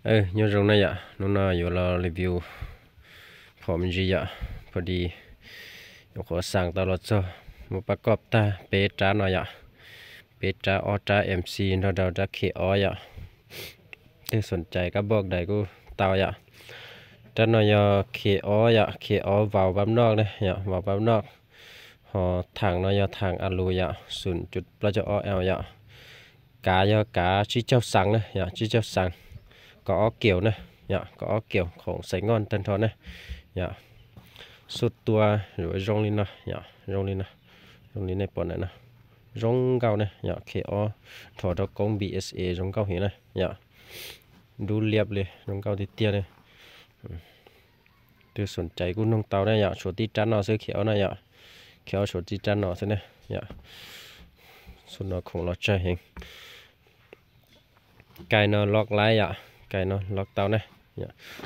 Nyob zoo na yom, hnub no yuav los review phom me ntsis yom, pho di nyuam qhuav xaa tau los txog, muab pab koj tag peb rab no yom, peb rab, ob rab MC nrog rau rab K ob yom. Twg xoom cai kab npauj dais kuj tau yom. Rab no yog K ob yom, K ob vaus pab noj ne yom, vaus pab noj. Ho thaam no yog thaam a lus yom, xoom cuv plaub caug ob L yom. Kav yog kav tsib caug xaa na yom, tsib caug xaa. Kaum ob kiaus na yom, kaum ob kiaus khoom xais ngoj tag nrho na yom. Xuj tua yuav zoo li no yom, zoo li no, zoo li nej pom ntawm no. Zoo nkauj na yom, K ob nrho rau koob BSA zoo nkauj heev na yom. Dub liab li, zoo nkauj tiag tiag li. Twg xoom cai kuj noog tau na yom, tshuav tib rab no xwb K ob na yom. K ob tshuav tib rab no xwb na yom. Xuj no khoom los tsawg heev. Kais no loj laib yom, kais no loj tau na.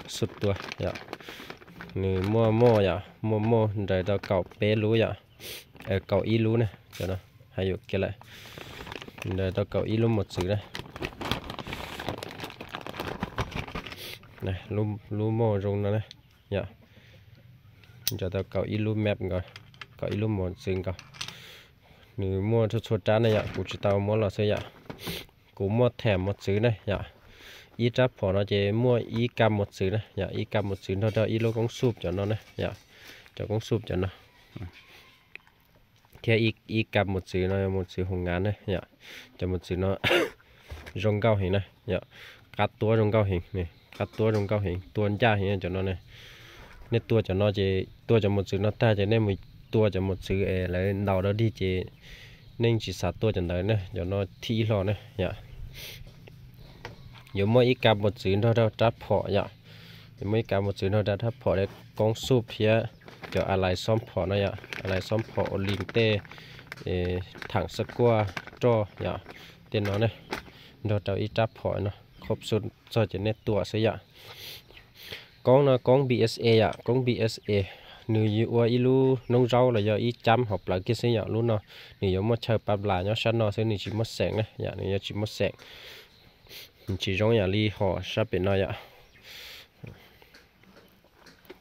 Xuj tua yom, nws muaj moj yom, muaj moj nraws rau kaum peb lub yom, kaum ib lub na, cov no hais yuam kev lawm. Nraws rau kaum ib lub mos txwv na. Lub moj zoo no na yom, nraws tau kaum ib lub map nkaus, kaum ib lub mos txwv nkaus. Nws muaj txhua txhua rab ne yom, kuv tsis tau muab los xwb yom. Kuv muaj them mos txwv ne yom. Ib rab phom no ces muaj ib kam mos txwv na yom, ib kam mos txwv nrog rau ib lub koob xuj cov no na yom, cov koob xuj cov no. Thiab ib kam mos txwv no yog mos txwv hoos ngav na yom. Cov mos txwv no zoo nkauj heev na yom, qab tuab zoo nkauj heev, qab tuab zoo nkauj heev, tua ncaj heev cov no na. Nej tua cov no ces tua cov mos txwv no tag ces nej mus tua cov mos txwv es lawv ntaus dog dig ces nej tsis xav tua cov ntawd na, cov no thib ib hlo na yom. Yuav muaj ib kam mos txwv nrog rau rab phom yom. Yuav muaj ib kam mos txwv nrog rau rab phom, koob xuj thiab cov a lais xoob phom no yom, a lais xoob phom ua li tej thaam xab kuaj roj yom, tej no ne, nrog rau ib rab phom no, khob xuj txog ces nej tua xwb yom. Koob no koob BSA yom, koob BSA, nws ua ib lub noob zaub los yog ib cab hauv plawv kiag xwb yom. Lub no nws yuav muaj chaw pab las nyob sab no xwb, nws tsis muaj xeem na yom, nws yuav tsis muaj xeem. Nws tsis zoo yam li hom sab pem no yom.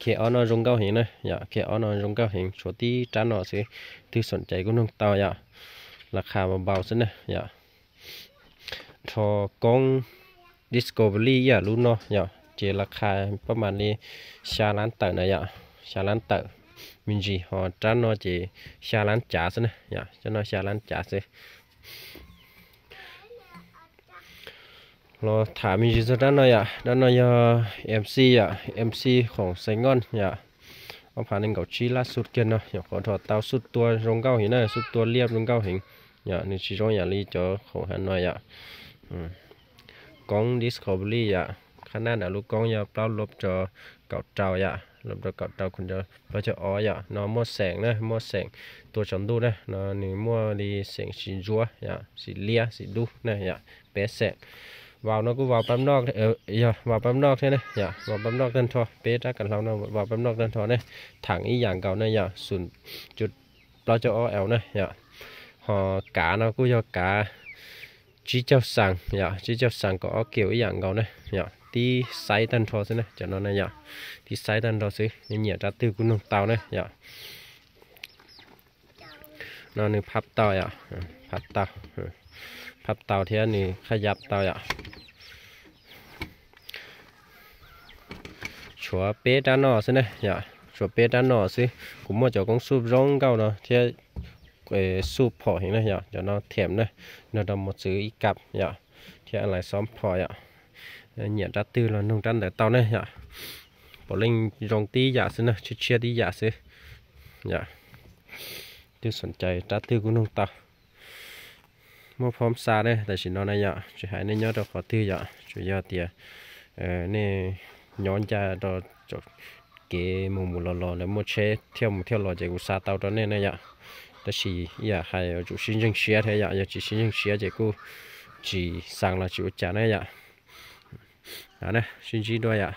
K ob no zoo nkauj heev na yom, K ob no zoo nkauj heev, tshuav tib rab no xwb. Twg xoom cai kuj noog tau yom, las qha npau npau xwb na yom. Nrho koob Discovery ib yam lub no yom, ces las qha pab mas li xya lab tawm na yom, xya lab tawm me ntsis, ho rab no ces xya lab cav xwb na yom, rab no xya lab cav xwb. Los tham me ntsis txog rab no yom, rab no yog MC yom, MC khoom xais ngoj yom. Ob phav nees nkaum tsib lab xuj kiag no, nyuam qhuav rho tau, xuj tua zoo nkauj heev na, xuj tua liab zoo nkauj heev yom, nws tsis zoo yam li cov khoom hav no yom. Koob Discovery yom, qhab naj ntawm lub koob yog plaub lub rau kaum rau yom, lub rau kaum rau, khoom plaub caug ob yom, no muaj xeem na, muaj xeem tua tsaus ntuj na, no nws muaj li xeem xim ntsuab yom, xim liab xim dub na yom, peb xeem. Vaus no kuj vaus pab noj, yog vaus pab noj thiab ne yom, vaus pab noj tag nrho, peb rab kav hlau no vaus pab noj tag nrho ne, thaam ib yam nkaus ne yom, xoom cuv plaub caug ob L na yom. Ho kav no kuj yog kav tsib caug xees yom, tsib caug xees kaum ob kiaus ib yam nkaus na yom, tib xaiv tag nrho xwb na, cov no na yom, tib xaiv tag nrho xwb, nyiam rab twg kuj noog tau na yom. No nws phab tau yom, phab tau, phab tau thiab nws qhab yab tau yom. Tshuav peb rab no xwb na yom, tshuav peb rab no xwb. Kuv muaj cov koob xuj zoo nkauj no thiab xuj phom heev na yom, cov no them na, nrog rau mos txwv ib kam yom, thiab a lais xoob phom yom. Nyiam rab twg los noog rab ntawd tau ne yom. Puav leej zoo tib yam xwb na, tshiab tshiab tib yam xwb yom. Twg xoom cai rab twg kuj noog tau. Muaj phoob xa ne, tam sim no na yom, tsis hais nej nyob rau qhov twg yom, tsuas yog tias nej nyob ncaj rau kev mus mus los los, lawv muaj tsheb thiaj mus thiaj los ces kuv xa tau rau nej na yom. Tab sis ib yam hais yuav tsum sib ntseeg siab thiab yom, yog tsis sib ntseeg siab ces kuj tsis xaa los tsis ua cas na yom. Sib ntsib dua yom.